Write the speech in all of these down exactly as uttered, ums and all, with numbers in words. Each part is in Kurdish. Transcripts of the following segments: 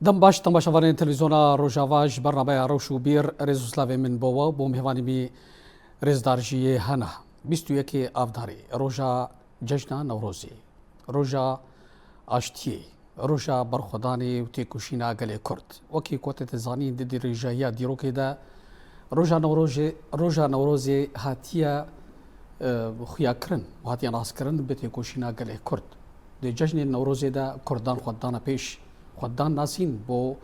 Dem baş, temaşevanên televîzyona Rojava ji bernameya Rewş û Bîr, rêz û slavê min bo we, bo mêvanî min rêzdar jî yê hene. Bîst û yekê Avdarê, roja cejna Newrozê, roja aştiyê, roja berxwedanê û têkoşîna gelê Kurd. Wekî ku te dizanîn, di dirêjahiya dîrokê de roja Newrojê, roja Newrozê hatiye, e, xuyakirin û hatiye naskirin bi têkoşîna gelê Kurd. Di cejnê Newrozê de Kurdan xwe dana pêş, xwe dan nasîn bo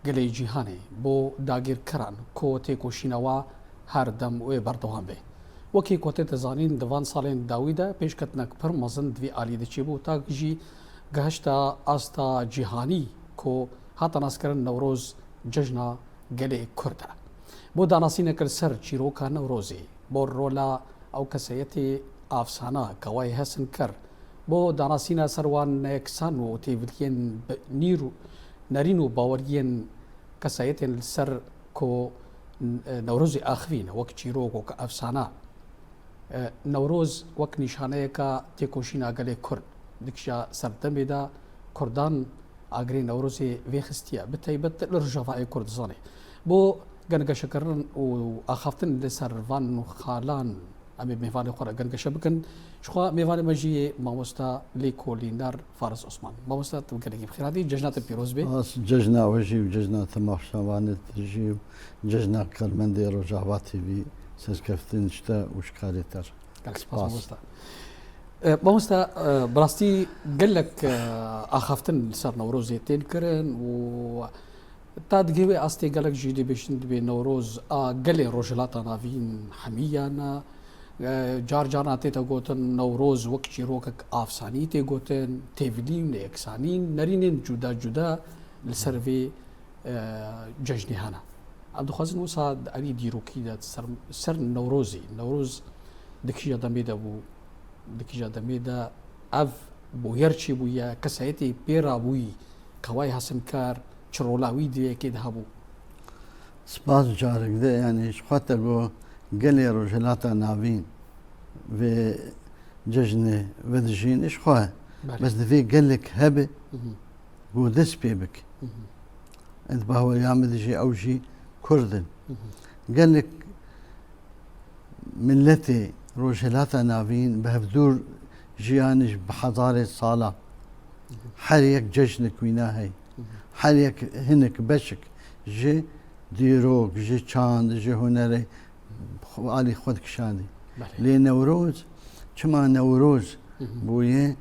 gelê cîhanê, bo dagirkeran ku têkoşîna wa her dem wê berdewam be. Wekî ku te dizanîn, di van salên dawî de pêşketinek pir mezin di vî alî de çêbû, ta jî gehişta asta cîhanî ku hate naskirin Newroz cejna gelê Kurd e. Bo danasînek li ser çîroka Newrozê, bo rola ew kesayetê afsana, Kawayê Hesinker, bo danasîna ser wan neyeksan û têviliyên bi-, nîr û nerîn û baweriyên kesayetên li ser ku N-, Newrozê axivîne wek çîrok, wek efsana. E, Newroz wek nîşaneyeka têkoşîna gelê Kurd dikişa serdemê de Kurdan agirê Newrozê vêxistiye, bi taybet li Rojavayê Kurdistanê. Bo gengeşekirin û axaftin li ser van xalan, em ê mêvanê xwe re gengeşe bikin. Jixwe mêvanê me jî yê mamosta lêkolîner Faris Osman. Mamosta, tu gelekî bi xêr hatî, cejna te pîroz be. Spas, cejna we jî û cejna temaşevanê te jî û cejna karmendê Rojava T V, serkeftin ji te û ji karê te re. Gelek spas, spas. Mamosta. E, mamosta, e, bi rastî gelek, e, axaftin li ser Newrozê tên kirin û ta digê wê astê gelek jî dibêjin dibê Newroz a gelê Rojhilata Navîn hemiyan e. E, car caran tête gotin Newroz wek çîrokek afsanî tê gotin, têvilî û neyeksanî, nerînên cuda cuda li ser vê, e, cejnê hene. Em dixwazin wisa di alî dîrokî de ser, ser Newrozê. Newroz di kîja demê de bû, di kîja demê de ev bûyer çêbûye, kesayetê pê rabûyî, Kawayê Hesinkar, çi rola wî di vê yekê de hebû? Spas, carek de, yanî ji xwe te got gelê Rojhilata Navîn vê cejnê vedijîn, ji xwe. Belê. Bes divê gelek hebe Hı hı. ku dest pê bike. Hı hı. Ez baweriya min dijî ew jî Kurd in. Hı hı. Gelek miletê Rojhilata Navîn bi hevdûr jiyan ji bi hezarê sala. Hı hı. Her yek cejnek wîna heye. Hı hı. Her yek hinek beşek ji dîrok, ji çand, ji hunerê xwe, alî xwe dikişandî. Belê. Lê Newroz, çima Newroz Hı hı. bûye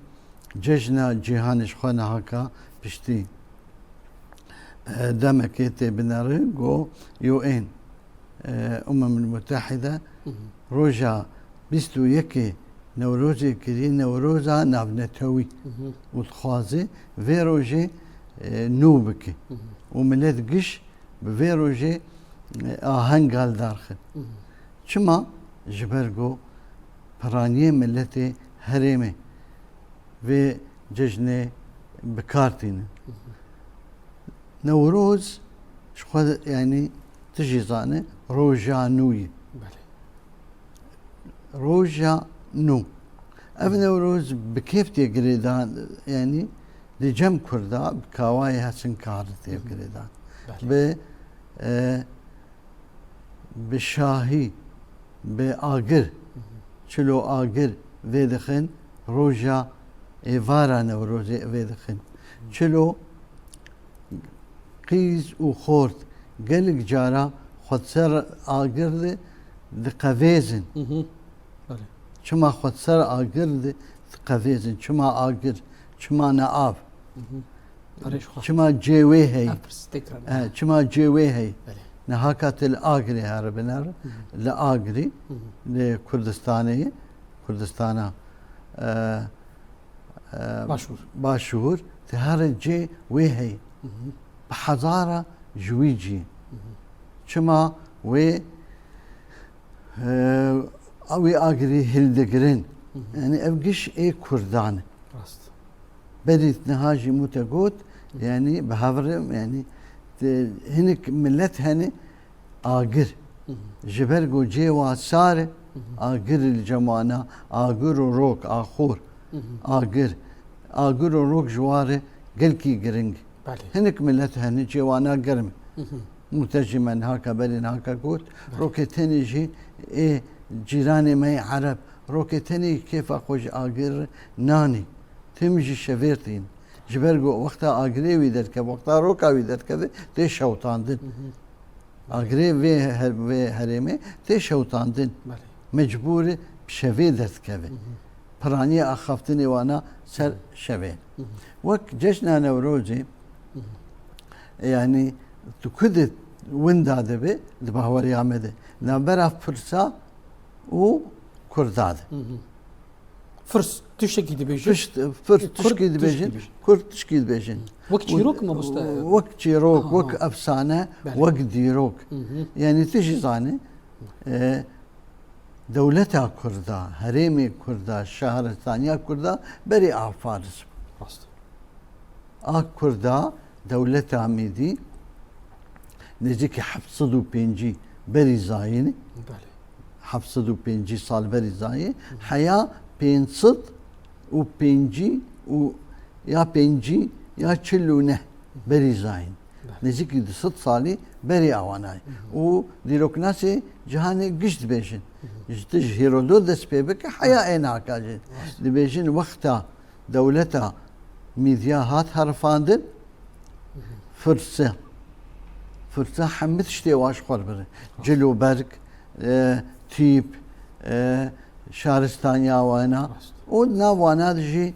cejna cîhanê ji xwe nahaka piştî, e, demekê tê binere ku U N, e, Umemul Mutehide Hı hı. roja bîst û yekê Newrozê kiriye Newroza navnetewî Hı hı. û dixwaze vê rojê, e, nû bike Hı hı. û milet giş bi vê rojê, e, ahenga li dar xin. Hı hı. Çima? Ji ber ku piraniyê miletê herêmê vê cejnê bi kar tînin. Hı hı. Newroz ji xwe, yanî tu jî zane, roja nû ye. Belê. Roja nû. Ev Newroz bi kêf tê girêdan, yanî di cem Kurda bi Kawayê Hesinkar tê Hı hı. girêdan. Belê. Bi, e, bi şahî, bi agir, Hı hı. çilo agir vê dixin, roja êvara Newrozê vê dixin. Hı. Çilo qîz û xort gelek cara xwe ser agir di, diqevêzin. Hı hı. Belê. Çima xwe ser agir di, diqevêzin? Çima agir? Çima ne av? Hı hı. Erê, ji xwe. Çima cê wê heye? Ev pirs têkira. E, çima cê wê heye? Belê. Niha ka tu li agirê here biner, Hı hı. li agirî, Hı hı. li Kurdistanê, Kurdistana, e, e, Başûr. Başûr, tu here cê wê heye. Hı hı. Bi hezara ji wî cî. Hı hı. Çima wê, e, wê agirî hildigirin? Hı hı. Yanî ev giş ê Kurdan e. Rast. Berî niha jî min te got, Hı hı. yanî bi hev re, yanî te, hinek milet hene, agir. Hı hı. Ji ber ku cihê wan sar e, Hı hı. agir li cem wan e, agir û rok, axur, Hı hı. agir. Agir û rok ji wan re gelkî giring. Belê. Hinek milet hene cêwana germ. Mûtecî me nihaka berê nihaka got, rokê tenê jî ê cîranê me yê Ereb, rokê tenê kêfa xwe ji agir nanî. Tim jî şevêrtîn. Ji ber ku wexta agirê wî derkeve, wexta roka wî derkeve, tê şewtandin. Agirê vê her-, vê herêmê tê şewtandin. Belê. Mecbûr e bi şevê derdikeve. Piraniyê axaftinê wana ser şevê. Wek cejna Newrozê, yanî tu ku de winda dibe, di baweriya me de, navbera Firsa û Kurda de. Firs tiştekî dibêje. Firs, Firs Kurd tişkî tişkî dibêjin, dibêjin. Kurd tişkî dibêjin. Wek çîrok, mamoste? Wek çîrok, aha, wek efsane, belê, wek dîrok. Yanî tu jî zanî, e, dewleta Kurda, herêmê Kurda, şahristaniya Kurda berê a Faris bû. Rast. A Kurda, dewleta Mîdî, nêzîkî heft sed û pêncî berî zayînê. Belê. Heft sed û pêncî sal berî zayê, heya pênc sed û pêncî û ya pêncî ya çil û neh berî zayîn. Belê. Nêzîkî du sed salî berî awanayê. Û dîroknasê cihanê giş dibêjin. Ji tu ji Hîrodot dest pê bike, heya ê naka jî. Rast. Dibêjin wexta dewleta Mîdya hat herifandin, Firse. Firse hemî tiştê wa ji xwe birin. Cil û berg, e, tîp, e, şaristaniya wana. Rast. Û nav wana de jî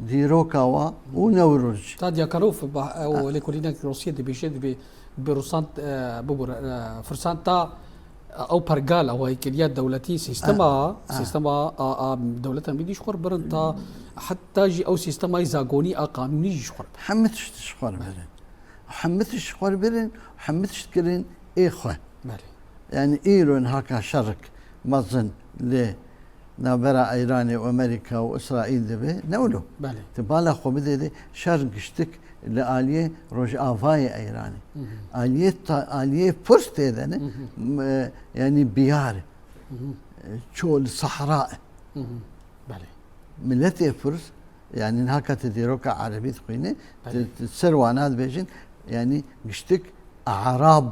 dîroka wa û Newroz jî. Tadya Karof, ba-, ew lêkolînek Rûsiyê dibêje, dibê bi Rûsan, e, bibûre, e, Firsan ta ew pergal, ew heykeliya dewletî, sîstema, ah, ah, sîstema a, a dewleta Mîdî ji xwe birin ta heta jî ew sîstemayê zagonî a qanûnî jî ji xwe birin. Hemî tişt ji xwe birin. Hemî tişt ji xwe birin, hemî tişt kirin ê xwe. Belê. Yanî îro nihaka şerik mezin li navbera Îranê û Amerîka û Îsraîl dibe, ne wilo? Belê. Tu bala xwe bidê de şer giştik li aliyê Rojavayê Îranê. Aliyê ta-, aliyê Firs tê de ne, m-, e, yanî biyar e. E, çol, sahra e. Belê. Miletê Firs, yanî niha ka tu dîroka erebî dixwînî, tu, tu ser wana dibêjin, yanî giştik Arab.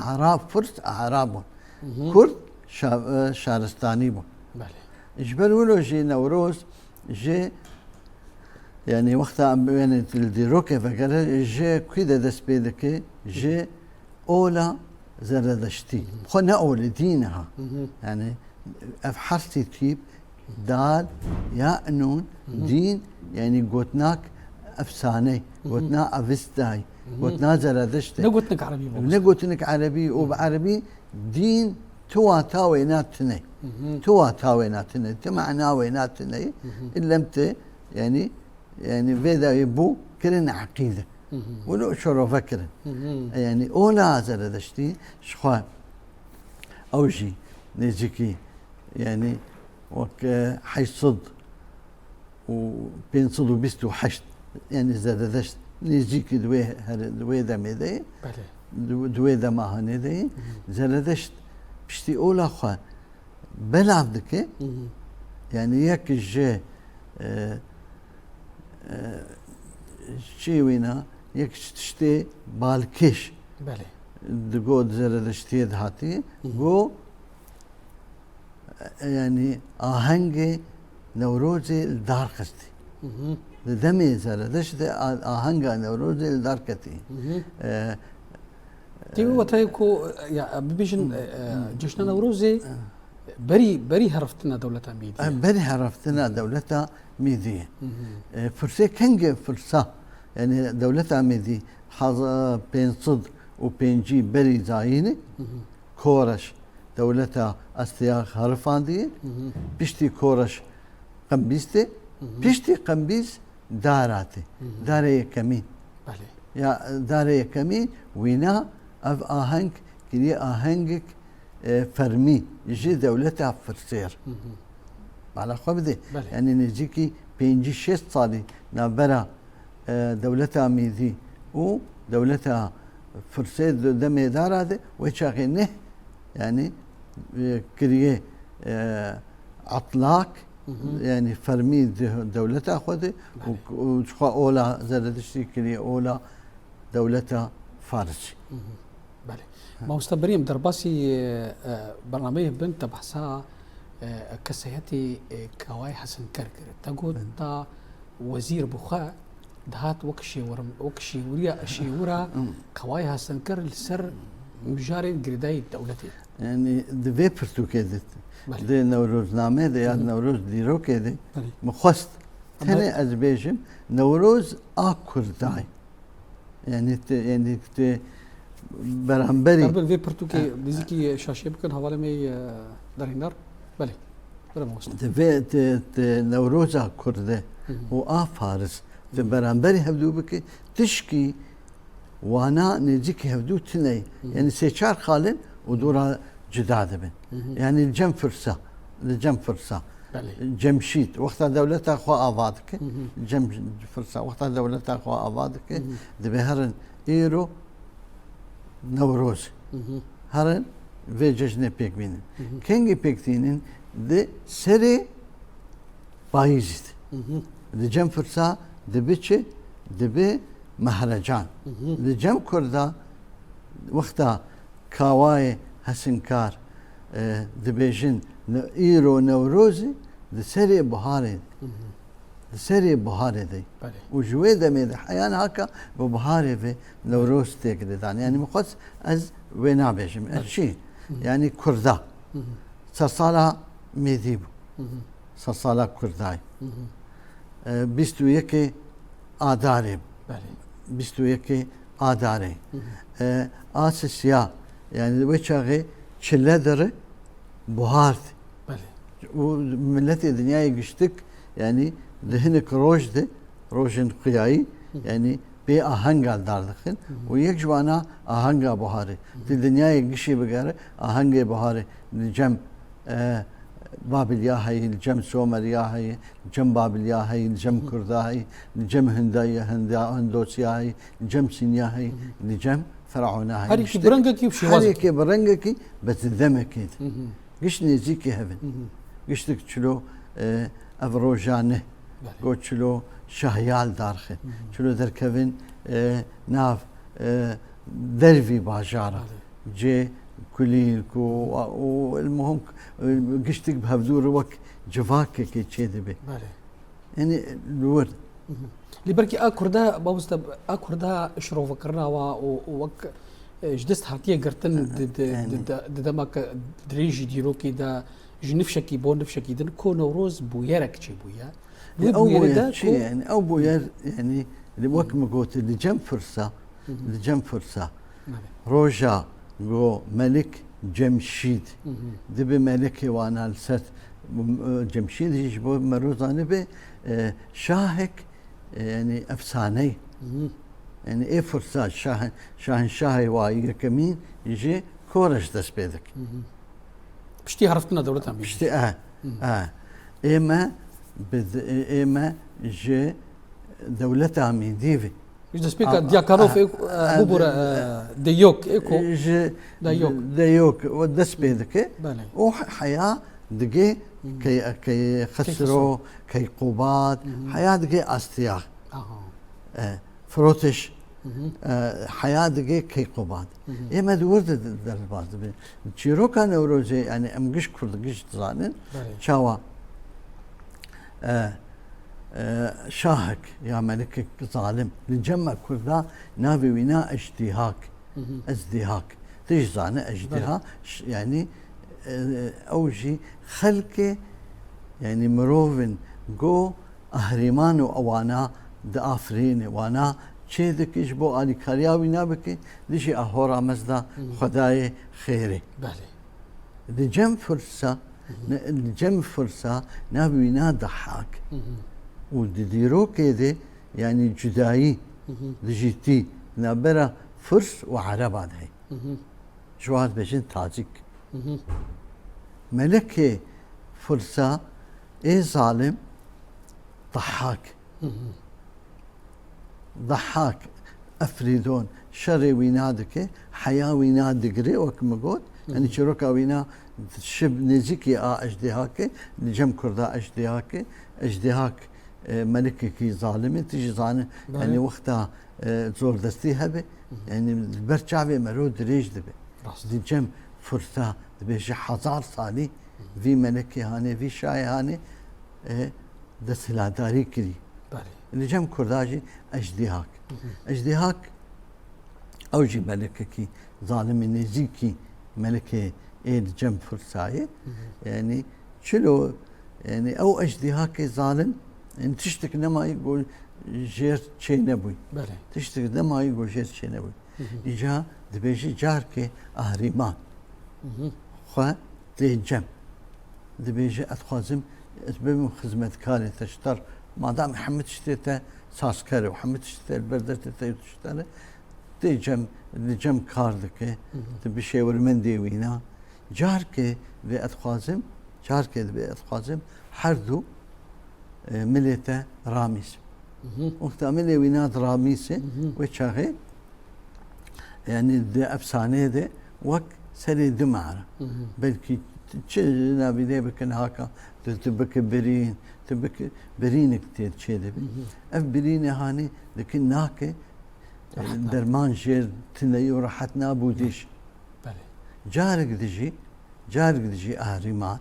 Arab, Firs Arab bûn. Kurd şa-, e, şaristanî bûn. Belê. Ji ber wilo jî Newroz ji, yanî wexta em, yanî li dîrokê vegere, ji ku de dest pê dike? Ji ola Zeredeştî. Xwe ne olê, dîn e ha. Yanî ev hersî tîp, dal, ya nûn, dîn, yanî gotinak efsaney, gotina Avistay, gotina Zeredeştê. Ne gotinik erebî, ne gotinik erebî û bi erebî dîn tu wata wêna tune. Tu wata wêna tune, tu mana wêna tune. Illem tu, yanî, yanî vê dawî bû kirin eqîde. Wilo şorove kirin. E, yanî ola Zeredeştî ji xwe ew jî nêzîkî, yanî wek, e, heşt sed û pênc sed û bîst û heşt, yanî Zeredeşt nêzîkî di wê her-, di wê demê de ye. Belê. Di, di wê dema hanê de ye. Zeredeşt piştî ola xwe belav dike. Yanî yek ji, e, e, çi wîna, yek ji tiştê balkêş. Belê. Digot Zeredeştiyê dihatî, got, e, yanî ahengê Newrozê li dar xistî. Li demê Zeredeşt de a-, ahenga Newrozê li dar ketî. E, Tê wê wetayê ku, ya, bibêjin, e, e, cejna Newrozê berî, berî heriftina dewleta Mîdî ye. E, berî heriftina dewleta Mîdî ye. E, Firsê kengê Firsa, yanî dewleta Mîdî heza-, pênc sed û pêncî berî zayînê, Koreş dewleta Astiya herifandiye, piştî Koreş Qembîz tê, piştî Qembîz Dara tê. Darê yekemîn. Belê. Ya, darê yekemîn wîna ev aheng kiriye ahengek, e, fermî ji dewleta Firsêr. Bala xwe bidê. Belê. Yanî nêzîkî pêncî şêst salî navbera, e, dewleta Mîdî û dewleta Firsêr di demê dara de wê çaxê neh, yanî, e, kiriye, e, etlak, Yanî fermî di dewleta xwe de û, Belê. û ji xwe ola Zerediştî kiriye ola dewleta Farisî. Belê. Mamoste Birîm, derbasî, e, e, bernameyê bin te behsa, e, kesayetê, e, Kawayê Hesinker kir. Te got Belê. ta wezîr bi xwe dihat wek şêwir, wek şêwiriya, şêwira Kawayê Hesinker li ser mijarên girêdayî dewletê. Yanî di vê pirtûkê de, Belê. di Newroznamê de ya Hı hı. Newroz dîrokê de Belê. min xwest Ama tenê ez bêjim Newroz a Kurdayê. Yanî te, yanî te beramberî Erbin vê pirtûkê Ha. nêzîkî şaşiyê bikin, hevalê me yê, e, derhêndar. Belê. Bira mamoste. Di vê te, te Newroza Kurde Hı hı. û a Faris te Hı hı. beramberî hevdû bike, tişkî wana nêzîkî hevdû tune ye. Hı hı. Yanî sê çar xal in û dora cuda dibin. Hı hı. Yanî li cem firsa, li cem firsa. Belê. Cemşîd, wexta dewleta xwe ava dike. Hı hı. Cem firsa, wexta dewleta xwe ava dike. Hı hı. Dibê herin îro Newroz. Hı hı. Herin vê cejnê pêk bînin. Hı hı. Kengî pêk tînin di serê payîzî de. Hı hı. Di cem firsa dibi çi? Dibi mehrecan. Hı hı. Di cem kurda wexta Kawayê Hesinkar, e, dibêjin ne-, îro Newrozî di serê buharê, Hı hı. di serê buharê de. Belê. Û ji wê demê de heya niha ka bi buharê ve Newroz tê girêdan. Yanî min xwest ez wê nabêjim. Ez Belê. çi? Hı hı. Yanî kurda. Hı hı. Sersala mêdî bû. Hı hı. Sersala kurdayê. Hı hı. E, bîst û yekê Adarê. Belê. Bîst û yekê Adarê. Hı hı. E, Asisya, yanî wê çaxê çile diri buhar tê. Belê. Û miletê dinyayê giştik, yanî di hinek roj de, rojên xuyayî, Hı hı. yanî pê ahenga dar dixin Hı hı. û yek ji wana ahenga buharê. Hı hı. Di dinyayê gişî bigere ahengê buharê li cem, e, Babilya heyî, li cem Someriya heyî, li cem Babilya heyî, li cem Hı hı. Kurda heyî, li cem Hinda-, Hinda-, Hindosiya heyî, li cem Sînya heyî, Hı hı. li cem Fer'ona heyî. Her yekî Giştik, bi rengekî û şêwaz her yekî bi rengekî, bes di demekê de. Hı hı. Giş nêzîkî hev in. Hı hı. Giştik çilo, e, ev roja ne. Belê. Go çilo şahyal darxin. Hı hı. Çilo derkevin, e, nav, e, dervî bajara. Belê. Cê kulîlk û, û el muhim, e, giştik bi hevdû re wek civakekê çêdibe. Belê. Yanî li wir. Hı hı. Lê belkî a Kurda, mamoste, a Kurda şirovekirina wa û, û wek, e, ji dest hatiye girtin di, di, Yanî. di, di, di dema ke dirêjî dîrokê de ji nifşekî bo nifşekî din ku Newroz bûyerek çêbûye. Wê Ew bûyerê bûyer de çi ku ye? Yanî ew bûyer, yanî li wek min gotî, li cem firsa, Hı hı. li cem firsa. Belê. Roja go Melik Cemşîd Hı hı. dibe melikê wana li ser, Cemşîd jî ji bo meriv zanibe, e, şahek, e, yanî efsaneyî. Hı hı. Yanî ê firsa şah-, şahinşahê wa yekemîn ji Koreş dest pê dike. Hı hı. Piştî heriftina dewleta Mîdî. Piştî, e, Hı. e. Ê me bi d-, ê, ê me ji dewleta Mîdî ve. Ji destpêka A, Dyakarov a, ê, a, bibûre, de, e, de yok, ê ku ji de yok. de yok û dest pê dike. Belê. Û heya digê Hı. Key-, Key-, Keyxisro, Keyqubad, Hı hı. heya digê astiya. Aha. E, Firotiş, Hı hı. e, heya digê Keyqubad. Hı hı. Ê me di wir de derbas dibin. Çîroka Newrozê, yanî em giş Kurd giş dizanin. Belê. Çawa, e, e, şahek ya melikek zalim li cem me Kurda navê wîna Ejdîhak. Hı hı. Ezdîhak. Tu jî zane Ejdîha, Belê. ş-, yanî, e, ew jî xelkê, yanî mirovin go Ahrîman û ewana diafirîne, wana çê dike ji bo alîkariya wîna bike, dijî Ahora Mezda Hı hı. Xwedayê xêrê. Belê. Di cem firsa, Hı hı. ne, di cem firsa navê wîna Dehak. Hı hı. Û di dîrokê de, yanî cudayî Hı hı. dijî tî navbera firs û ereba de heye. Hı hı. Ji wan dibêjin tacik. Hı hı. Melekê firsa ê zalim Dehak. Hı hı. Dehak, Efrîdon, şerê wîna dike, heya wîna digire, wek min got. Hı hı. Yanî çîroka wîna Şib nêzîkî a ejdêhakê, li cem kurda ejdêhakê, ejdêhak, e, melikekî zalim e, tu jî zane, Belê. yanî wexta, e, zordestî hebe, Hı hı. yanî li ber çavê mero dirêj dibe. Rast. Di cem fursa dibêje hezar salî Hı hı. vî melekê hanê, vî şayê hanê, e, desthilatdarî kirî. Belê. Li cem kurda jî ejdêhak. Hı hı. Ejdêhak ew jî melekekî zalimî nêzîkî melekê ê li cem fursa ye. Hı hı. Yanî çilo, yanî ew ejdêhakê zalim, yanî tiştek nemayî ku jêr çê nebûy. Belê. Tiştek nemayî ku jêr çê nebûy. Hı hı. Îca dibêje carkê Ahrîman Hı hı. xwe tê cem. Dibêje, ez dixwazim ez bibim xizmetkarê te ji te re. Madem hemû tiştê te sazker e û hemû tiştê te li ber destê te û tiştê te re, tê cem, li cem kar dike, Hı hı. tu bi şêwirmendê wîna. Carkê vê ez dixwazim, carkê divê ez dixwazim her du, e, milê te ramîs. Hı hı. Wexta milê wîna diramîse, Hı hı. wê çaxê, yanî di efsaneyê de wek serê du mehra. Hı hı. Belkî çi navî lê bikin haka, tu, tu bike birîn, tu bike birînek tê çê dibe. Hı hı. Ev birînê hanî dikin nake, Rehet nabe. derman jêr tune û rehet nabû dîş. Belê. Carek dijî, carek dijî Ahrîman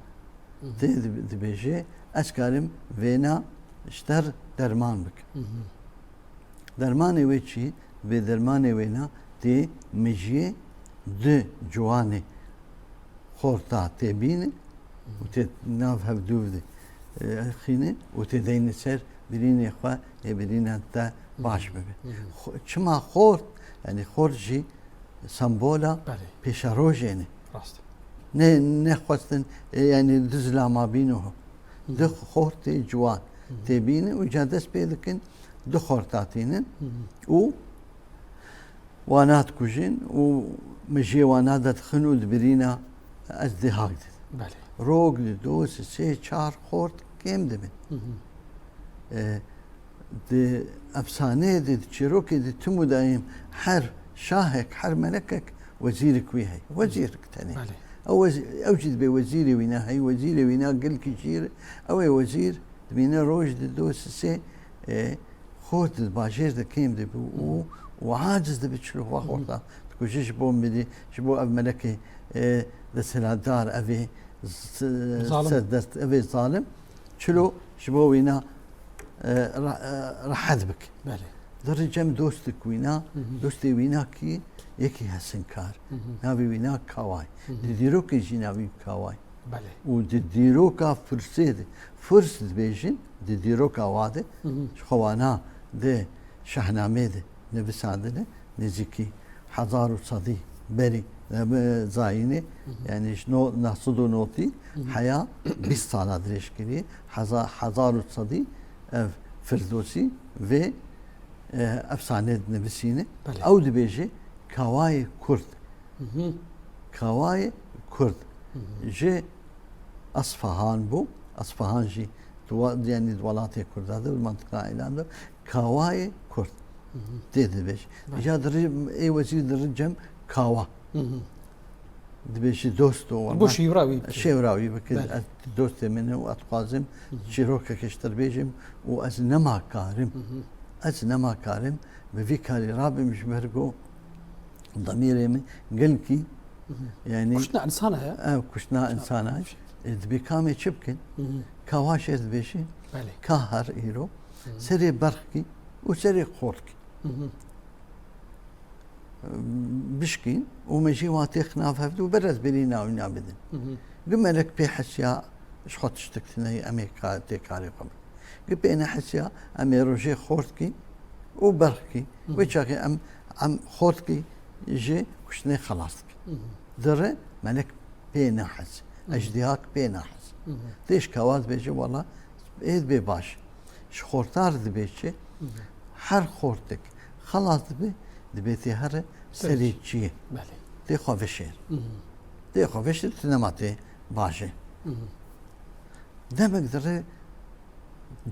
Hı hı. tê dib-, dibêje, ez karim vêna ji te re derman bikim. Hı hı. Dermanê wê çi? Vê dermanê wê na tê mejiyê du ciwanê xorta tê bîne û tê nav hevdû de, e, xîne û tê deyne ser birînê xwe, ê birîna te baş bibe. Hı hı. Xo-, çima xort? Yanî xort jî sembola Belê. pêşerojê ne. Rast. Ne, nexwestin, e, yanî du zilama bîne ho. Hı hı. Du xortê ciwan Hı hı. tê bîne û ca dest pê dikin, du xorta tînin Hı hı. û wana dikujin û mejiyê wana de dixin û di birîna ez dê hak didin. Belê. Rok dido, sisê, çar xort kêm dibin. Hı hı. E, di efsaneyê de, di çîrokê de tim û daîm her şahek, her melekek wezîrek wî heye. Wezîrek tenê. Belê. Ew wez-, ew jî dibe wezîrê wîna heye. Wezîrê wîna gelkî jîr, ew ê wezîr dibîne roj dido sisê, e, xort di bajêr de kêm dibe û, û aciz dibe çilo xwe xorta dikuje ji bo milî, ji bo ev melekê, e, desthilatdar, ev ê z-, Zalim. serdest, ev ê zalim. Çilo ji bo wîna, e, ra-, e, rehet bike. Belê. Di rê cem dostek wîna, Hı hı. dostê wîna kî yekî hesinkar. Hı hı. Navê wîna Kaway. Hı hı. Di dîrokê jî navî Kaway. Belê. Û di dîroka Firsê de, Firs dibêjin, di dîroka wa de, Hı hı. ji xwe wana di Şahnameyê de nivisandine, nêzîkî hezar û sedî berî, e, zayînê, Hı hı. yanî ji no-, neh sed û notî Hı hı. heya bîst sala dirêj kiriye. Heza-, hezar û sedî ev Firdosî vê, e, efsanê dinivisîne. Belê. Ew dibêje Kawayê Kurd. Hı hı. Kawayê Kurd. Hı hı. Ji Asfahan bû. Asfahan jî di wa-, yanî di welatê Kurda de, di mantiqa Îlan de. Kawayê Kurd. Hı hı. Tê dibêje. Belê. Ya di rê, ê wezîr di rê cem Kawa. Hı hı. Dibêje dosto, Bu wela şîvra wî bike. şêvra wî bike. Belê. Ez dostê min e û ez dixwazim Hı hı. çîrokekê ji te re bêjim û ez nema karim. Hı hı. Ez nema karim bi vî karî rabim ji ber ku demîrê min gelkî, Hı hı. yanî Kuştina insana ya. ev kuştina insana. E, dibê kamê çi bikin? Hı hı. Kawa jê dibêje, Belê. ka her îro, Hı hı. serê berxkî û serê xortkî. Hı hı. bişkîn û me jî wan têx nav hevdû û berez berî navîna bidin. Hı hı. Gi melek pê hesiya ji xwe tiştek tune ye, em ê ka-, tê karê xwe bikin. Gi pê nehesiya em ê rojê xortkî û berxkî. Hı hı. Wê çaxê em, em xortkî ji kuştinê xelas dikin. Hı hı. Dire melek pê nehesi. Hı hı. Ejdihak pê nehesi. Hı hı. Tê ji kawa dibêje, wela ê dibê baş. Ji xortar dibê çi? Hı hı. Her xortek xelas dibe, dibê tê here serê Serê çi? çiyê. Belê. Tê xwe veşêr. Hı hı. Tê xwe veşêr, tu nema tê bajê. Hı hı. Demek dire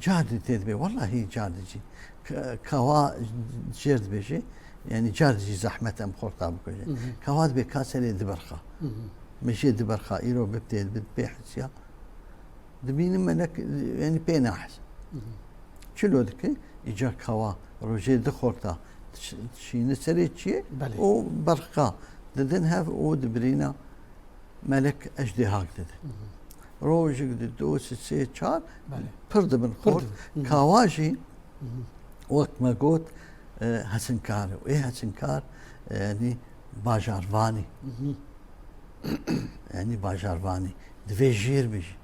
cardî tê dibê. Wellahî cardî jî. K-, kawa jêr dibêje. Yanî cardî jî zehmet em xorta bikujin. Hı hı. Kawa dibê ka serê diberxa. Hı hı. Mijê di berxa îro bibtê, bi pê hisiya. Dibînim melek, yanî pê nahis. Çilo dike, îca kawa rojê di xorta diş-, dişîne serê çiyê Belê. û berxa didin hev û dibirîna melek ejdêhak dide. Rojik di do, sê, çar, Belê. pir dibin Pir xort. dibin. Kawa jî wek me got, e, hesinkar e. Ê hesinkar, e, yanî bajarvanî. Yanî bajarvanî. Divê jêr bijî.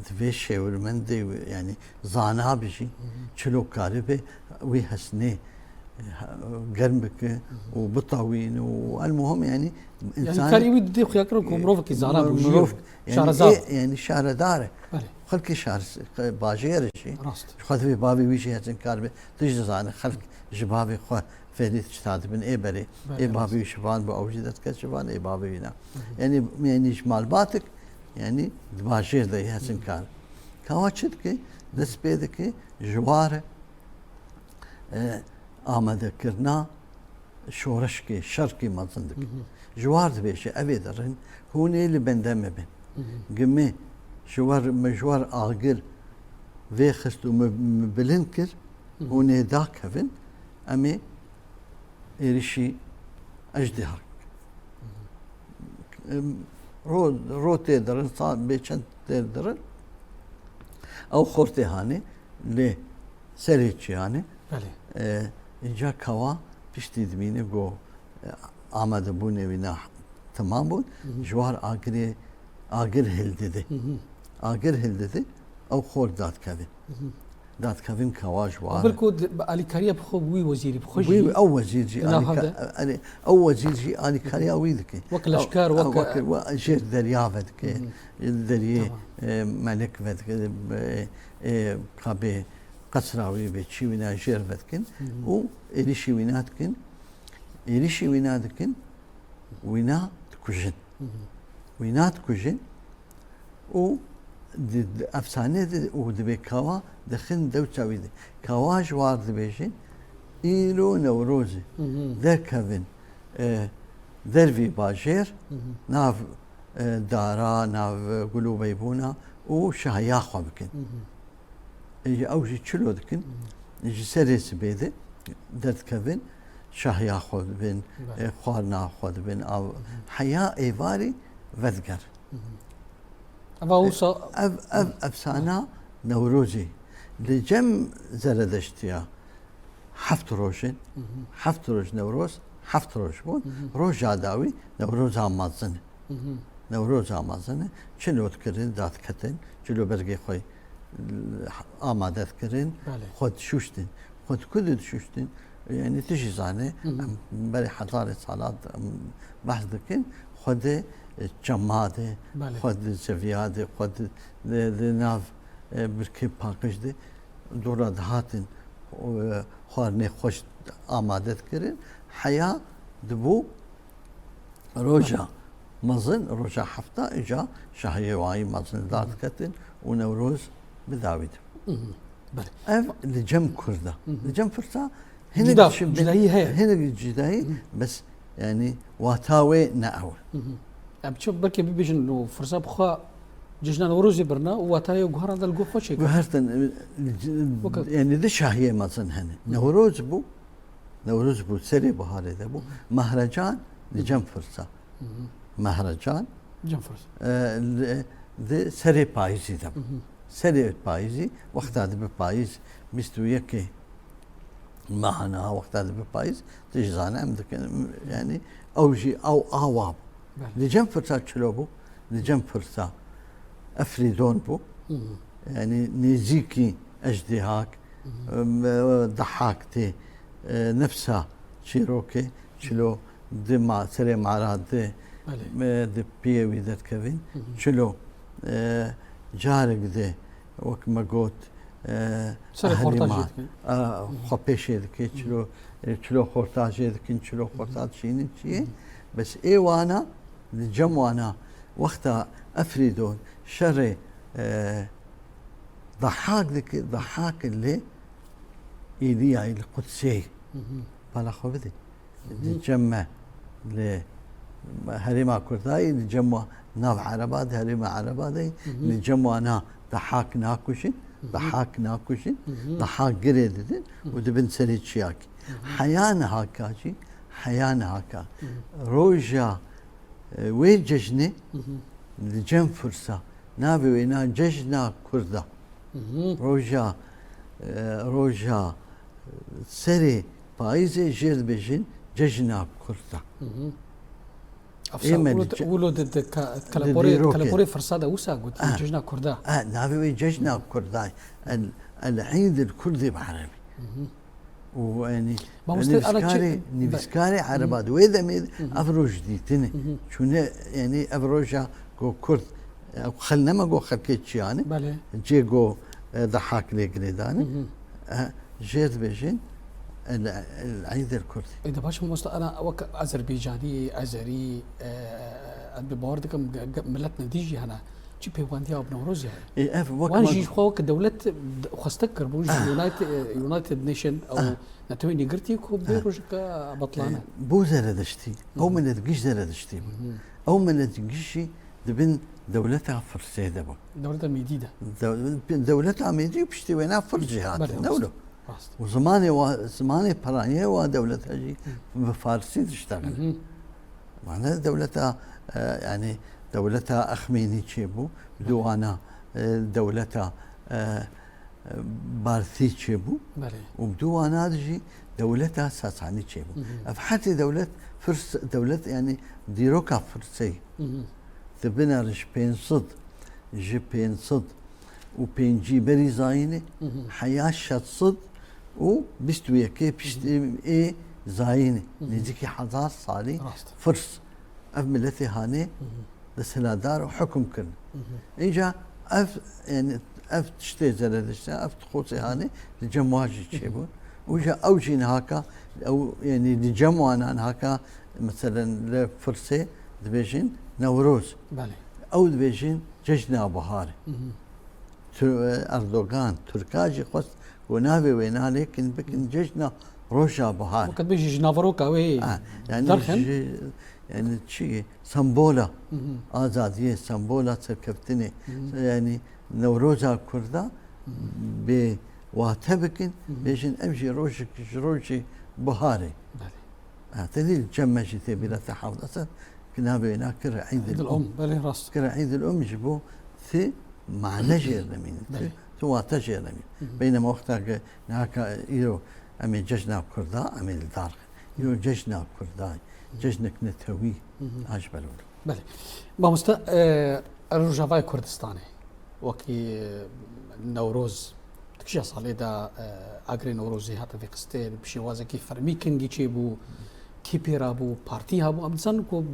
Divê şêwirmendê, yanî zana bijî. Çilo karibe wî hesnê, e, germ bike û bitawîn û elmuhim, yanî Yanî însan karê wî didê xuya kirin ku mirovekî zana bû, mirov, jêr bû, yanî şarezar. ê, yanî şaredar e. Belê. Xelkê şar-, bajêr e jî. Rast. Ji xwe divê bavê wî jî hesinkar be. Tu jî dizanî xelk ji bavê xwe fêrî çita dibin. Ê berê, Belê, ê bavê rast. wî şivan bû, ew jî dest kete şivan, ê bavê wî na. Yanî, yanî ji malbatik, yanî di bajêr de yê hesinkar. Kawa çi dike? Dest pê dike, ji war e, amadekirina şoreşkê, şerkê mezin dike. Ji war dibêje, ev ê derin, hûn ê li bende me bin. Gi me ji war, me ji war agir vêxist û me, me bilind kir, hûn ê dakevin, em ê êrişî ejdêha Em, ro, ro tê dirin, sa-, bêçend tê dirin. Ew xortê hanê, lê serê çiyane. Belê. E, Înca kawa piştî dimîne go, e, amadebûnê wî na temam bûn. Ji war agirê, agir hildide. Agir hildide, ew xort dadikevin. Dadikevin kawa ji war. Bil ku di, bi alîkariya bi xwe wî wezîrî bi xwe jî Wî, ew wezîr jî di nav alîka-, hevde. Erê, ew wezîr jî alîkariya wî dike. Wek Ew, leşker, ew wek wek, we jêr derya vedike. Deriyê, Tamam. e, melek vedike. E, e, kabê qesra wî bê çî wîna jêr vedikin. Û êrişî wîna dikin. Êrişî wîna dikin. Wîna dikujin. Wîna dikujin. Û di, di efsane de û dibê kawa dixin dewça wî de. Kawa ji war dibêjin, îro Newroz e. Derkevin, e, dervî bajêr, nav, e, dara, nav gul û beybûna û şahiya xwe bikin. Ê, ew jî çilo dikin. Ji serê sibê de derdikevin, şahiya xwe dibin, Belê. e, xwarina xwe dibin, av, heya êvarî vedigerin. Eva wisa Ev, ev efsana Newrozê. Li cem Zeredeştiya heft roj in. Heft roj Newroz, heft roj bûn. Roja dawî Newroza mezin e. Newroza mezin e. Çilo dikirin, dadiketin, çilo bergê xwe amade dikirin, Belê. xwe dişuştin. Xwe di ku de dişuştin? Yanî tu jî zanî, em berê hezarê salan, em behs dikin, xwe di, e, çema de, Belê. xwe di seviya de, xwe di, di, di nav, e, birkê paqij de, dora dihatin, e, xwarinê xweş amade dikirin. Heya dibû roja mezin, roja hefta, îca şahiyê wayî mezin dardiketin û Newroz bi dawî dibû. Belê. Ev li cem Kurda. Li cem Firsa hinek Cuda, cudayî heye. Hinek cudayî, bes, yanî, wata wê ne ew e. Em çi belkî bibêjin, û Firsa bi xwe cejna Newrozê birina û watayê guheranda li gor xwe çêkir. Guhertin, e, c-, Weke yanî di şahiyê mezin hene. Newroz bû, Newroz bû, serê biharê de bû. Mehrecan di cem Firsa. Mehrecan, Cem Firsa. e, li, di serê payîzî de bû. Serê payîzî, wexta dibe payîz, bîst û yekê meha niha wexta dibe payîz, tu jî zane em dikin, yanî ew jî ew awa bû. Belê. Di cem Firsa çilo bû? Di cem Firsa Efrîdon bû. Yanî nêzîkî ejdêhak, em, e, dehak tê, e, nefsa çîrokê, çilo di ma-, serê mara di, Belê. e, di piyê wî derdikevin. Çilo, e, carek di, wek me got, e, Serê ehlî xorta ma-, jê dikin. e, xwe pêşê dike, çilo, e, çilo xorta jê dikin, çilo xorta dişînin çiyê. Bes ê wana, di cem wana, wexta Efrîdon şerê, e, Dehak dike, Dehak li Îliyayê, li Qudsê. Bala xwe bidî. Di cem me li Herêma Kurda yî li cem wan nav Ereba de, herêma Ereba de yî, li cem wana dehak nakujin, dehak nakujin, dehak girê didin û dibin serê çiyakî. Heya nihaka jî, heya nihaka. Roja, e, wê cejnê li cem Fursa navê wê na Cejna Kurda. Roja, e, roja serê payîzê jê dibêjin Cejna Kurda. Ê me wilo di, di, di ka-, di keleporê, dîrokê. Keleporê Firsa de wisa got, Ah. Cejna Kurda. Ah, navê wê Cejna Kurda. El, El Eîd el Kurdî bi Erebî. Û, yanî, Mamoste, ana çi nivîskarê, nivîskarê Ereba di wê demê ev roj dîtine. Çûne, yanî, ev roja go Kurd, ew xel nema go xelkê çiyane. Belê. Cê go, e, dehak lê girêdane. E, jê dibêjin, El, El Eîd el Kurdî. Ê de baş, mamoste, ana wek Azerbaycanî, Azerî, e, ez bi bawer dikim ge-, ge-, milet ne dî jî hene. Çi pêwendiya bi Newrozê heye? Ê, ev wek Wan me jî xwe wek dewlet d-, xwestek kiribûn ji Ah. United, United Nation ew Ah. Netewên Yekgirtî ku bê Ah. rojeke betlane. Ê, bo Zeredeştî, ew milet giş Zeredeştî bû. Ew milet giş jî di bin dewleta Firsê de bû. Dewleta Mêdî de. Dew-, dewleta Mêdî û piştî wêna Firs jî hatin. Belê, Ne rast. wilo? Rast. Û zimanê wa, zimanê peraniyê wa dewleta jî bi Farsî diştexile. Mane dewleta, e, yanî dewleta Exmênî çêbû, bi dû wana, e, dewleta, e, e, Bartî çêbû Belê. û bi dû wana de jî dewleta Sasanî çêbû. Ev hetê dewlet, Firs, dewlet, yanî dîroka Firsê. Dibine ji pênc sed, ji pênc sed û pêncî berî zayînê, heya şeş sed û bîst û yekê piştî ê zayînê. Nêzîkî hezar salî Rast. Firs. Ev miletê hanê desthilatdar û hukm kirin. Înca ev, yanî ev tiştê Zerediştê, ev tixosê hanê li cem wan jî çêbûn. Û ja ew jî nihaka, ew, yanî li cem wana nihaka, meselen li Firsê dibêjin Newroz. Belê. Ew dibêjin Cejna Biharê. Tu-, Erdogan, Tirka jî xwest ku navê wê nalêkin bikin cejna Roja Bihar. Wekî bêjî ji naveroka wê Ha, yani derxin. ji, yani çi, sembola azadiyê, sembola serkeftinê. Yani Newroza Kurda bê wate bikin, bêjin ev jî rojek ji rojê biharê. Belê. Ha, te dî li cem me jî tê bîra te hewda ser, ki navê wêna kir Eîdil Eîdil Um. Um, belê rast. Kir Eîdil Um ji bo ti mane jê re nemînin, ti, Belê. ti wate jê re nemînin. Beynema wexta ki nihaka îro em ê cejna Kurda, em ê li dar xin. Îro cejna Kurda, cejnek netewî, a ji ber wilo. Belê. Mamoste, e, Rojavayê Kurdistanê, wekî, e, Newroz, di kîja salê de, e, agirê Newrozê hate vêxistin, bi şêwazekî fermî kengî çêbû, kî pê re bû, partî hebû? Em dizanin ku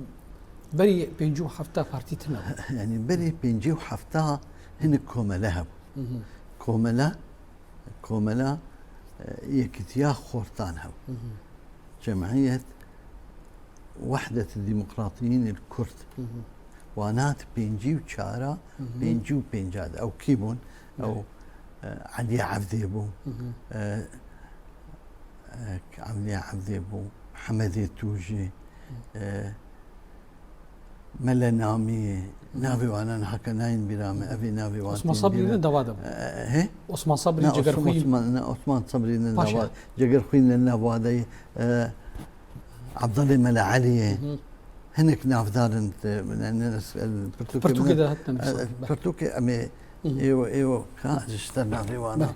berî pêncî û hefta partî tune bû. Yani berî pêncî û hefta hinek komele hebû. Komele, komela, e, Yekîtiya Xortan hebû. Cemiyet Wehdet Demokratiyîn el Kurd. Wana di pêncî û çar a, pêncî û pênc a de. Ew kî bûn? Ew, e, Elî Evdê bû. E, e, Elî Evdê bû. Hemedê Tûjî. E, Mele Namî. Navê wana niha nayên bîra me. Evê navê wan Osman tên Sabrî bîra. Ne dava de bû? E, he? Osman Sabrî Na, Osman, Cegerxwîn. Osman, ne, Osman Sabrî ne Paşa. dava. Cegerxwîn ne dava de. E, Abdalê Mele Eliyê. Hinek navdar in, te, ne, ne, ne, pirtûkê Pirtûkê min, de hatin e, nivîsandin, e, belê. Pirtûkê em ê, êw, êw, ka, ji te navê wana. Belê.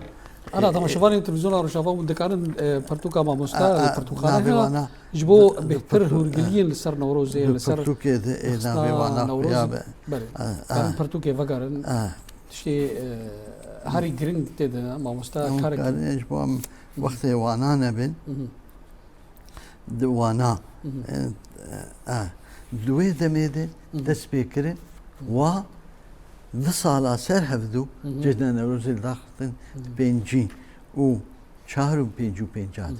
Ana, E, e, temaşevanên televîzyona Rojava hûn dikarin, e, pirtûka mamosta, A, a, pirtûkxane navê heye. wana, Ji bo di, di bêhtir pirtû-, hûrgiliyên a, li ser Newrozê, di li ser pirtûkê de, e, xistina navê wana Newrozê. xuya be. Belê. A, a. Karin pirtûkê vegerin. A. Tiştê, e, herî giring tê de, mamosta, Ew karek. karin ji bo em wextê wana nebin. Di wana, e, e, di wê demê de dest pê kirin, wa du sala ser hevdu cejna Newrozê li daxistin, pêncî û çar û pêncî û pênc a de.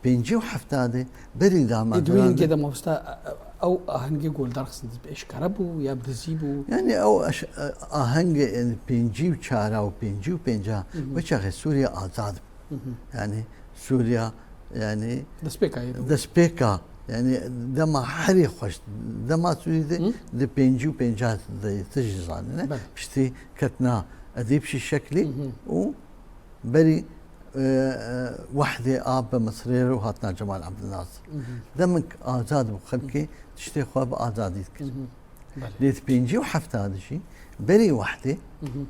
Pêncî û hefta de berî Ê, di wê damakiran hingê de. de mamosta, e, e, ew ahengê ku li dar xistin bi eşkere bû ya bi dizî bû? Yani ew eş-, e, ahengê, yani pêncî û çar a û pêncî û pênc a, wê çaxê Sûriye azad bû. Yani Sûriya, yani Destpêka yê de bû. destpêka Yani dema herî xweş, dema Sûrî de Hı? di pêncî û pêncî de tu jî zanîne. Belê. Piştî ketina edîb jî şeklî Hı hı. û berî, e, e, wehdê a bi Misirê re û hatina Cemal Abdilnasir. Hı hı. Demik azad bû, xelkê tiştê xwe bi azadî dikir. Hı hı. Belê. Lê di pêncî û hefta de jî berî wehdê Hı hı.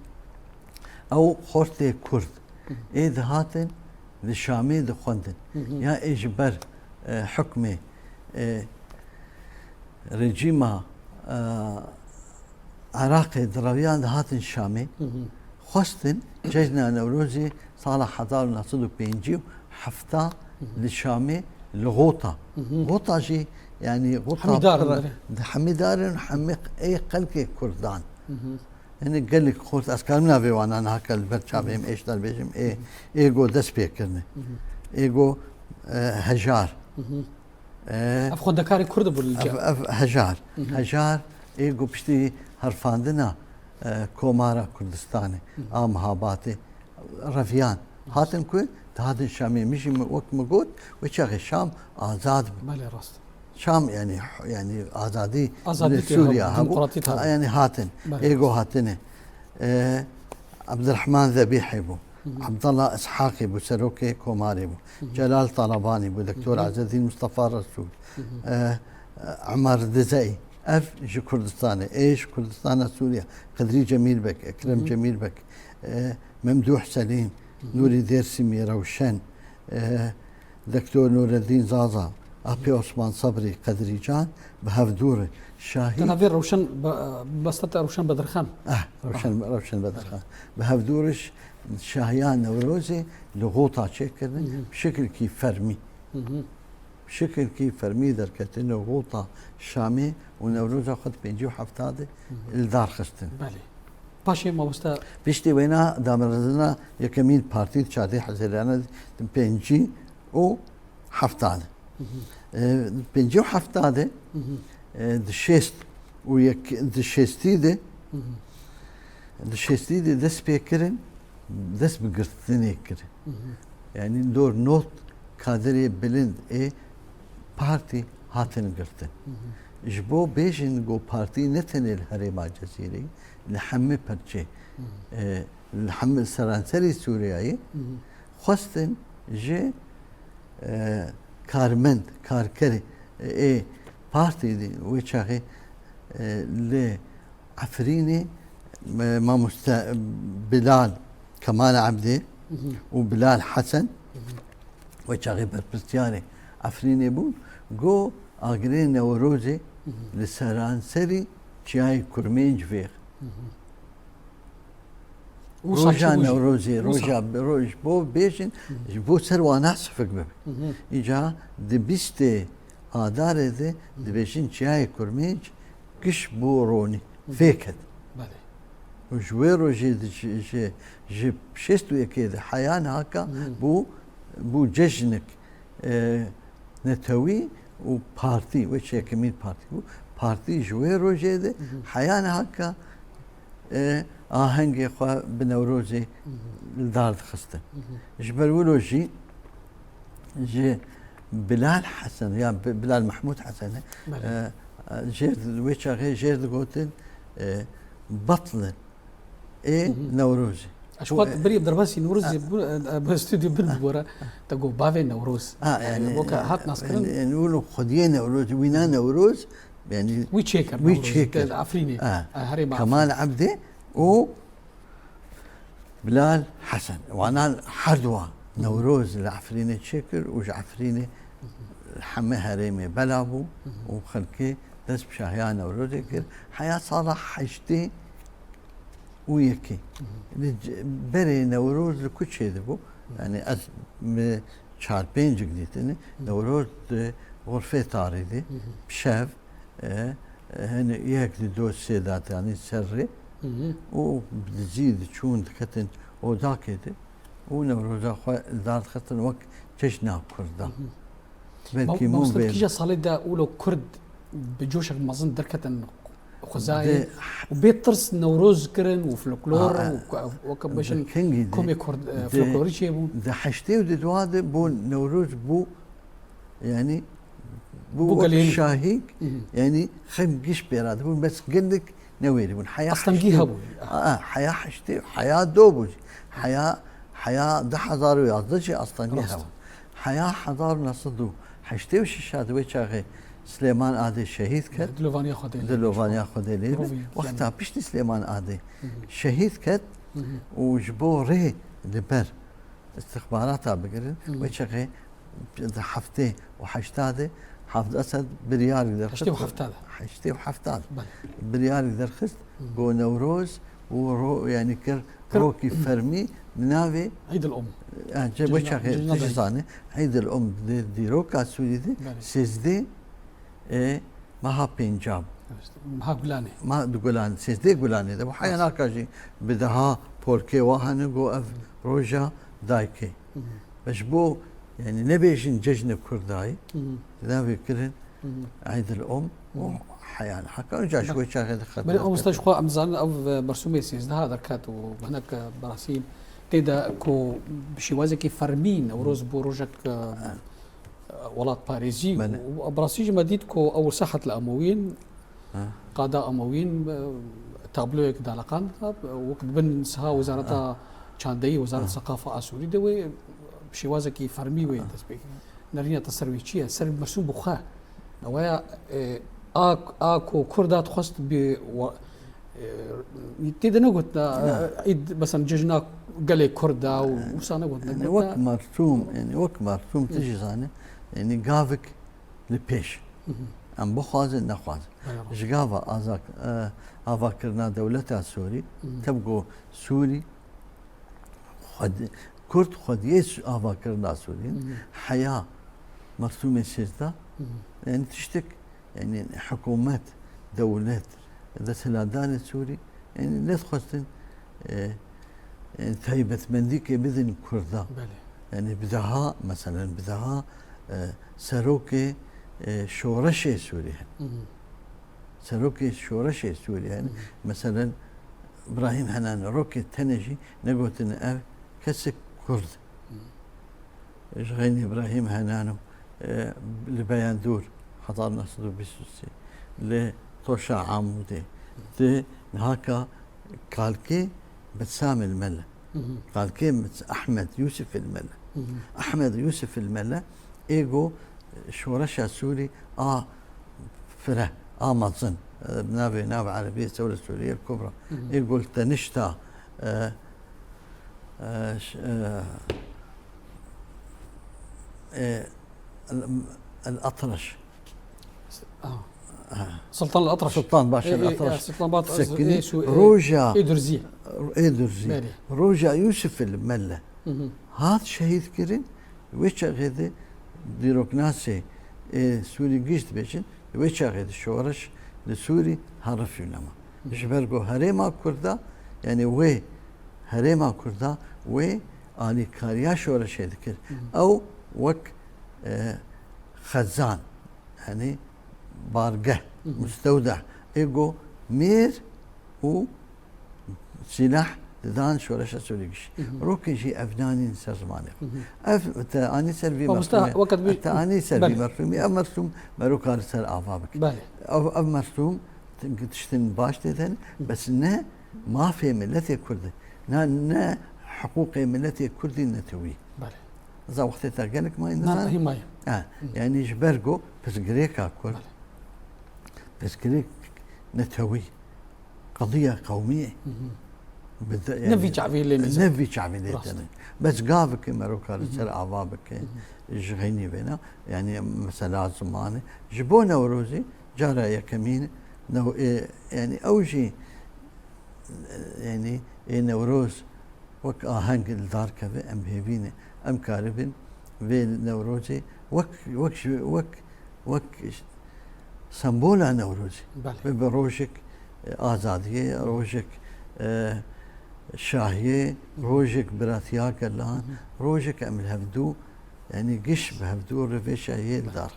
ew xortê Kurd Hı hı. ê dihatin li Şamê dixwendin. Hı hı. Ya ê ji ber, e, hukmê, e, rejîma, e, Iraqê direviyan dihatin Şamê. Hı hı. Xwestin cejna Newrozê sala hezar û neh sed û pêncî û heft Hı hı. li Şamê li Xota. Hı hı. Xota jî, yani Xota Hemî dar in pir, belê. Hemî dar in, hemî ê xelkê Kurdan. Hı hı. Yani gelek xort, ez karim navê wana niha ke li ber çavê Hı hı. em êşter bêjim, ê, Hı hı. ê go dest pê kirine. Hı hı. Ê go, e, Hejar. Hı hı. E, Ev xwendekarê Kurd bû li ev, cem. Ev Hejar. Hı hı. Hejar ê ku piştî herfandina, e, Komara Kurdistanê, Hı hı. a Mihabatê, reviyan. Hı. Hatin ku dihatin Şamê, min jî mi, wek min got, wê çaxê Şam azad bû. Belê, rast. Şam, yani, yani azadî Azadî li tê Sûriya hebû, hebû. Demokratî tê hebû. Yani hatin. Belê, Ê go rast. Hatine. E, Abdurrahman Zebîhê bû. Hı hı. Abdallah Ishaqî bû, serokê Komarê bû. Hı hı. Celal Talabanî bû, Doktor Hı hı. Ezedîn Mustafa Resûl, Hı hı. e, Emer Dizeyî. Ev ji Kurdistanê, ê ji Kurdistana Sûriye. Qedrî Cemîlbek, Ekrem Hı hı. Cemîlbek, e, Memdûh Selîm, Hı hı. Nûrî Dêrsimî, Rewşen, e, Doktor Nûreddîn Zaza, Apê Osman Sabrî, Qedrî Can, bi hev dû re. Şahî Tena vê Rewşen, be-, besta te Rewşen Bedirxan. Eh, Rewşen, Ah. Rewşen Bedirxan. Bi hev dû re ş-, şahiya Newrozê li Xota çêkirin, Hı hı. bi şekilkî fermî. Hı hı. Bi şekilkî fermî derketine Xota Şamê û Newroza xwe di pêncî û hefta de Hı hı. li dar xistin. Belê. Paşê mamoste Piştî wêna damirandina yekemîn partî di çardeh Hezîrana de di pêncî û hefta de. Hı hı. E, pêncî û hefta de, Hı hı. e, di şêst û yek, di şêstî de, Hı hı. di şêstî de dest pê kirin, dest bi girtinê kirin. Hı hı. Yani dor not kadirê bilind ê partî hatin girtin. Hı hı. Ji bo bêjin ku partî ne tenê li herêma Cezîrê, li hemî perçê, Hı hı. e, li hemî seranserî Sûriyeyê Hı hı. xwestin ji, e, karmend, karkerê, e, ê partî de wê çaxê, e, li Efrînê, e, mamoste Bilal Kemal Ebdî Hı hı. û Bilal Hesen Hı hı. wê çaxê berpirsiyarê Efrînê bûn, got agirê Newrozê Hı hı. li seranserî çiyayê Kurmênc vêx. Hı hı. Wisa Roja çêbû jî. Newrozê, Wisa. roja, roj bo bêjin, Hı hı. ji bo ser wana sifik bibe. Hı hı. Îca di bîstê Adarê de Hı hı. dibêjin çiyayê Kurmênc giş bû ronî, Hı hı. fêket. Belê. Û ji wê rojê de ji, ji, ji şêst û yekê de heya niha ka Hı hı. bû, bû cejnik, e, netewî û partî, wê çi yekemîn partî bû. Partî ji wê rojê de Hı hı. heya niha ka, e, ahengê xwe bi Newrozê Hı hı. li dar dixistin. Hı hı. Ji ber wilo jî ji Bilal Hesen ya Bi-, Bilal Mehmûd Hesen e, Belê. e, jêr di-, wê çaxê jêr digotin, e, Batlin ê Hı hı. Newrozê. Ez Û, xwe e, berî derbasî Newrozê e, bû, e, bi stûdyo bin bû re, te got bavê Newroz. Ha, Yani, yani, weke e, hat naskirin. Yani, yani, wilo xwediyê Newroz, wîna Newroz, yani, Wî çêkir wî Newrozê, çêkir. te li Efrînê, Ha. e, herêma Kemal Efrînê. Ebdê û Bilal Hesen. Wana her dua Hı hı. Newroz li Efrînê çêkir û ji Efrînê Hı hı. hemî herêmê bela bû Hı hı. û xelkê dest bi şahiya Newrozê kir. Heya sala heştê û yekê. Hı hı. Li c-, berê Newroz li ku çêdibû? Hı hı. Yani ez mi çar pêncik dîtine. Hı hı. Newroz di xurfê tarî de, Hı hı. bi şev, e, e, hani yek di do sê dat yani serrê Hı hı. û dizî diçûn diketin odakê de û Newroza xwe li dar dixistin wek cejna Kurda. Hı hı. Belkî Mam-, mamoste, bê- kîja salê de wilo Kurd bi coşek mezin derketin xwezayê Di- û bê tirs Newroz kirin û folklor Ha, û ku-, weke di bêjin kengî di- komê Kurd, e, di- folklorî çêbûn. Di heştê û di dua de bû Newroz bû, yani Bû wek şahîk, yanî xem giş pê re dibûn, bes gelek newêrî bûn. Heya Astengî hebû. A, heya heştê, heya do bû. Heya, heya du hezar û yazdeh jî astengî hebû. Heya hezar û neh sed û heştê û şeş de wê çaxê Silêman Adê şehîd ket. Dilovaniya Xwedê lê. Dilovaniya Xwedê lê. Wexta piştî Silêman Adê şehîd ket û ji bo rê li ber istixbarata bigirin, wê çaxê di heftê û heştê de Hafid Esed biryarî derxist. Heştê û heftê de. Heştê û heftê de. Belê. Biryarî derxist, got Newroz û ro-, yanî kir, kir rokî fermî bi navê Eîd el Om. Yanî, wê çaxê tijî zanî, Eîd el Om di dîroka Sûrî de sêzdeh e, meha pênca bû. Meha Gulanê. Ma di Gulanê, sêzdeh Gulanê de bû. Heya naka jî bi deha polkê wa hene got ev roja dayikê. Ve ji bo, yanî nebêjin cejnê Kurdayî, navê kirin Eîd el Om û heya naka. Înca ji wê çaxê de xeter. Belê, mamoste, ji xwe em dizanin ev mersûmê sêzdeh derket û hinek, e, bi rastî tê de ku bi şêwazekî fermî Newroz bû rojek, e, welatparêzî. Belê. Û bi rastî jî me dît ku ew wisa hat li Emewîn, qada Emewîn, e, tabloyek daleqand, e, wek dibin siha Wezareta Çandeyî, Wezareta Seqafa a Sûrî de wê bi şêwazekî fermî wê dest pê kir. Nerîna te ser wê çi ye? Ser mersûm bi xwe. Ew ya, e, a, a ku Kurda dixwest bi wa-, e, tê de negotina, e, îd, mesela cejna gelê Kurda û wisa negotina. Yanî wek mersûm, yanî wek mersûm tu jî zanî, yanî gavik li pêş. Em bixwazin, nexwazin. Ji gava azak-, e, avakirina dewleta Sûrî, tevgo Sûrî, xwed-, Kurd xwediyê Sû-, avakirina Sûrî, heya mersûmê sêzdeh, yanî tiştek, yanî hikûmet, dewlet, desthilatdarê Sûrî, yanî nedixwestin, e, e, taybetmendîkê bidin Kurda. Belê. Yanî bi deha, meselen bi deha, e, serokê, e, şoreşê Sûrî hene. Serokê şoreşê Sûrî hene. Meselen Îbrahîm Henan, rokê tenê jî negotine ev kesek Kurd. Ji xeynî Îbrahîm Henan û, e, li Beyandûr, hezar neh sed û bîst û sê, li Toşa Amûdê, di nihaka kalkê Betsamê li me le. Kalkê Met-, Ehmed Yûsifê li me le. Ehmed Yûsifê li me le, ê go şoreşa Sûrî a fire, a mezin, e, bi navê, navê erebî Sewre Sûriyel Kubra. Ê go li tenişta, e, e, ş-, e, e, El, El Atreş. Ah. Ha. Sultan El Atreş. Sultan Baş El Atreş. Sultan Baş, sekinî, ê, şu, ê, roja, ê Durzî. Ê Durzî. Belê. Roja Yûsifê li me le. Hat şehîd kirin, wê çaxê de dîroknasê, ê, Sûrî giş dibêjin, wê çaxê de şoreş li Sûrî herifî nema. Ji ber ku herêma Kurda, yanî wê herêma Kurda, wê alîkariya şoreşê dikir. Ew wek, e, xezan, yanî bargeh, mustewdeh, ê go mêr û sîlah didan şoreşa Sûrî giş. Rokê jî ev nanîn ser zimanê xwe. Ev te anî ser vî mersûmê. Te anî ser vî mersûmî. Ev mersûm meroka li ser ava bike. Belê. Ev, ev mersûm tiştin baş tê de ne, bes ne mafê miletê Kurd e. Ne, ne hiqûqê miletê Kurdî netewî. Belê. Za wextê te gelek mayî nizan. Hî mayî. Ha, yanî ji ber ku pirsgirêka Kurd, pirsgirêk netewî, qediya qewmî, bi de-, ne yanî vî çavî lê ne vî çavî lê tene. Bes gavike meroka li ser ava bike, ji xeynî vêna, yanî mesela zimanê. Ji bo Newrozê cara yekemîn, new-, ê, yanî ew jî, yanî ê Newroz wek aheng li dar keve, em hêvî ne, em karibin vê Newrozê wek, wek ji, wek, wek sembola Newrozê. Belê. Bibe rojek, e, azadiyê, rojek, e, şahiyê, rojek biratiya gelan, rojek em li hevdû, yanî giş bi hevdû rivê şahiyê li dar.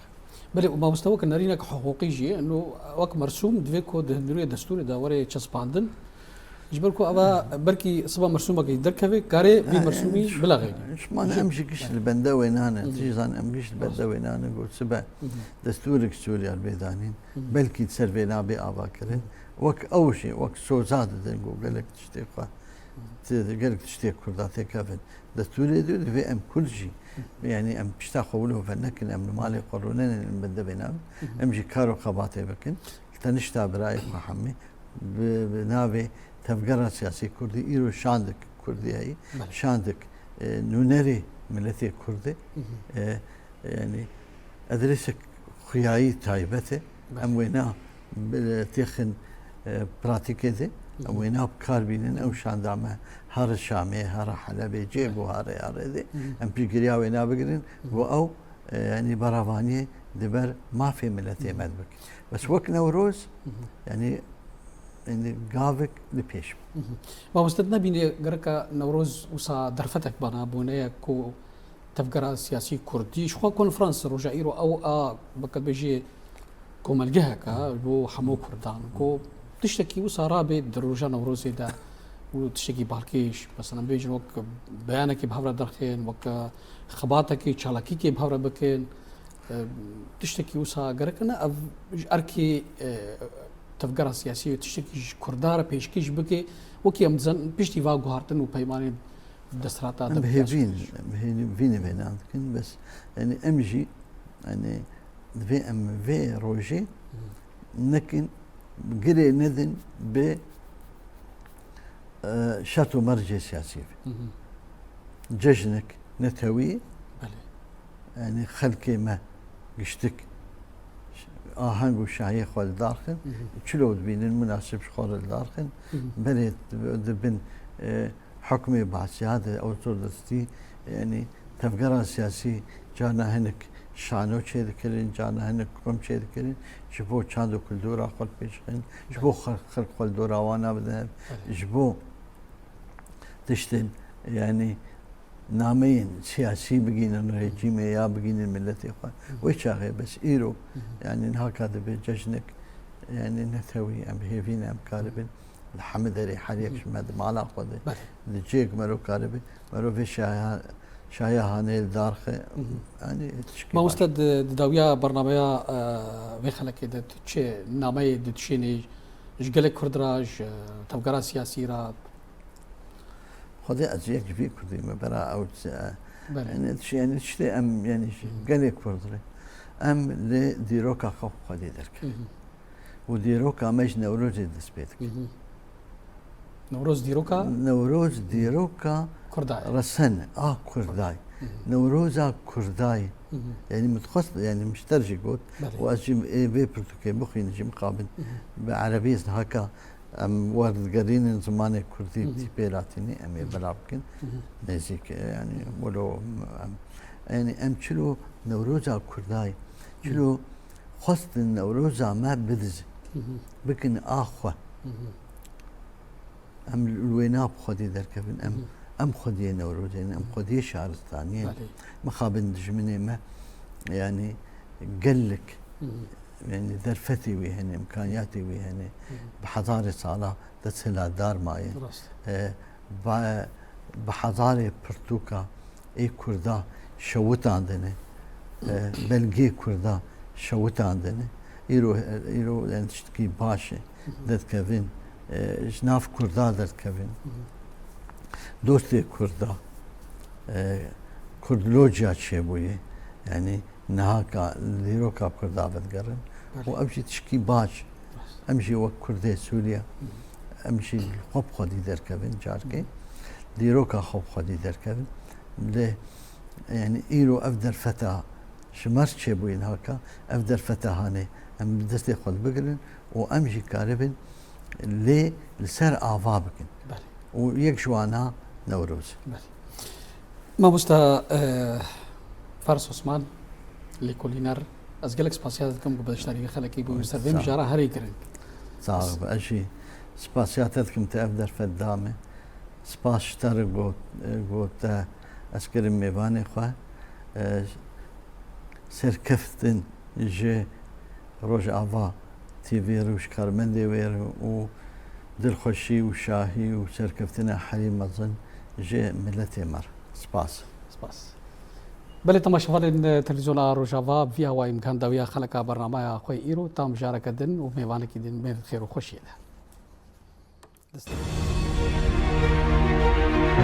Belê, û mamoste, wek nerînek hiqûqî jî, eno wek mersûm divê ku di hundirê destûrê de were çespandin. Ji ber ku eva belkî siba mersûmekî derkeve, karê vî Ha, mersûmî yani, bilexêne. Şima ne Ji- em jî giş li bende wê nane. Hı hı. Tijî zan em giş li bende Rast. wê nane. Got sibe Hı hı. destûrek Sûriya li bê danîn. Hı hı. Belkî ser vê nabê ava kirin. Hı. Wek ew jî, wek soza didin ku gelek tiştê xwe, Hı hı. ti-, gelek tiştê Kurda têkevin. Destûrê diyor, divê em Kurd jî, Hı hı. yani em pişta xwe wilo venekin, em li malê xwe rûnenin, em bende vê nabin. Hı hı. Em jî kar û xebatê bikin. Li tenişta birayê xwe hemî bi, bi navê Tevgera Siyasî Kurdî îro şandek Kurdî heyî, Belê. şandek, e, nûnerê miletê Kurdî, Hı hı. e, yani adresek xuyayî taybet e. Belê. Em wêna bi, têxin, e, pratîkê de, Hı hı. em wêna bi kar bînin, ew şanda me her Şamê, her Helebê, cê Belê. bû her êarê de, Hı hı. em piştgiriya wêna bigirin, Hı hı. û ew e, yani beravaniyê di ber mafê miletê Hı hı. me dibik. Bes wek Newroz, Hı hı. yani, yani gavik li pêş bû. Hı hı. Mamoste, tu nebîne gereka Newroz wisa derfetek bana bûne ye ku tevgera siyasî Kurdî, ji xwe konferans roja îro ew a, weke bêjî, komelgehek e bo hemû Kurdan, ku tiştekî wisa rabe di roja Newrozê de û tiştekî balkêş, mesela bêjin wek beyanekê bi hev re derxên, wek xebatekê, çalakîkê bi hev re bikin. E, tiştekî wisa gerek ne ev ji erkê, e, tevgera siyasî tiştekî ji Kurda re pêşkêş bike, wekî em dizanin piştî va guhartin û peymanên desthilata Em bi hêvîn, em hêvîn vê nan dikin, bes, yani, em jî, yani, divê em vê rojê Hı. nekin, girê nedin bi, e, şert û mercê siyasî ve. Hı hı. Cejnek netewî, Belê. yani, xelkê me giştik aheng û şahiyê xwe li dar xin, Hı hı. çilo dibînin, munasib ji xwe re li dar xin, Hı hı. berê dibin, e, hukmê Baasiya de, otor destî, yani, tevgera siyasî carna hinek şano çêdikirin, carna hinek kom çêdikirin, ji bo çand û kultura xwe pêşxin, ji bo Belê. xelk, xelk xwe li dora wana bidin, Belê. ji bo tiştên, yani, nameyên siyasî bigînin rejîmê ya bigînin miletê xwe. Hı hı. Wê çaxê bes îro, Hı hı. yani, nihaka dibe cejnek, yani, netewî em hêvî ne em karibin. Li hemî derê her yek Hı. ji me di mala xwe de, Belê. di cêk mero karibe, mero vê şaya, şaya hanê li dar xe, Hı hı. yani, tişkî Mamoste, baş. di, di dawiya bernameya, e, vê xelekê de tu çi nameyê didişênî ji gelek Kurd re, ji tevgera siyasî re? Xwedê ez yek ji vî Kurdî me bera ew çi, e, Belê. yani, tişt-, yani, tiştê em, yani, ji Hı hı. gelê Kurd re. Em li dîroka xwe xwedî derkevin. Hı hı. û dîroka me ji Newrozê dest pê dike. Hı hı. Newroz dîroka? Newroz dîroka Kurda ye. Resen a Kurda ye. Hı hı. Newroza Kurda ye. Hı hı. Yani min dixwest, yani min ji te re jî got, Belê. û ez jî ê vê pirtûkê bixwînim jî mixabin Hı hı. bi erebî ez haka em werdigerînin zimanê Kurdî Hı hı. tîpê latînî em ê Hı hı. bela bikin. Hı hı. Nêzîk, yani, wilo em, yani, em çilo Newroza Kurda ye. Hı. Çilo xwestin Newroza me bidizin. Hı hı. Bikin a xwe. Hı hı. Em li wêna bi xwedî derkevin. Em, Hı hı. em xwediyê Newrozê ne, em Hı hı. xwediyê şaristaniyê ne. Belê. Mixabin dijminê me, yani, gelek, Hı hı. yani, derfetê wî hene, imkaniyatê wî hene. Hı hı. Bi hezarê sala desthilatdar maye. Rast. E, ba-, bi hezarê pirtûka ê Kurda şewitandine, e, belgê Kurda şewitandine. Îro, îro, yani, tiştekî baş e. Hı hı. Derdikevin, e, ji nav Kurda derdikevin. Hı hı. Dostê Kurda, e, Kurdlojiya çêbûye. Yani, niha ka dîroka Kurda vedigerin. Belê. Û ev jî tişkî baş. Rast. Em jî wek Kurdê Sûriye, Hı hı. em jî li xwe bi xwedî derkevin carkê. Hı hı. Dîroka xwe bi xwedî derkevin. Lê, yani, îro ev derfeta ji me re çêbûyî niha ka, ev derfeta hanê em bi destê xwe bigirin û em jî karibin lê li ser ava bikin. Belê. Û yek ji wana Newroz e. Belê. Mamosta, e, Faris Osman, lêkolîner, ez gelek spasiya te dikim ku beşdarî vê xelekê bû. Ser vê Sağ ol. mijara herî giring. Sağ ol. Ez jî spasiya te dikim, te ev derfet da me. Spas ji te re got, e, got te ez kirim mêvanê xwe. E, serkeftin ji Rojava T V re û ji karmendê wê re û Dilxweşî û şahî û serkeftina herî mezin ji miletê me re. Spas. Spas. Belê, temaşevanên Televîzyona Rojava, vî awayî em gihandawiya xeleka bernameya xwe îro, tam careke din û mêvanekî din bên xêr û xweşiyê de. Dest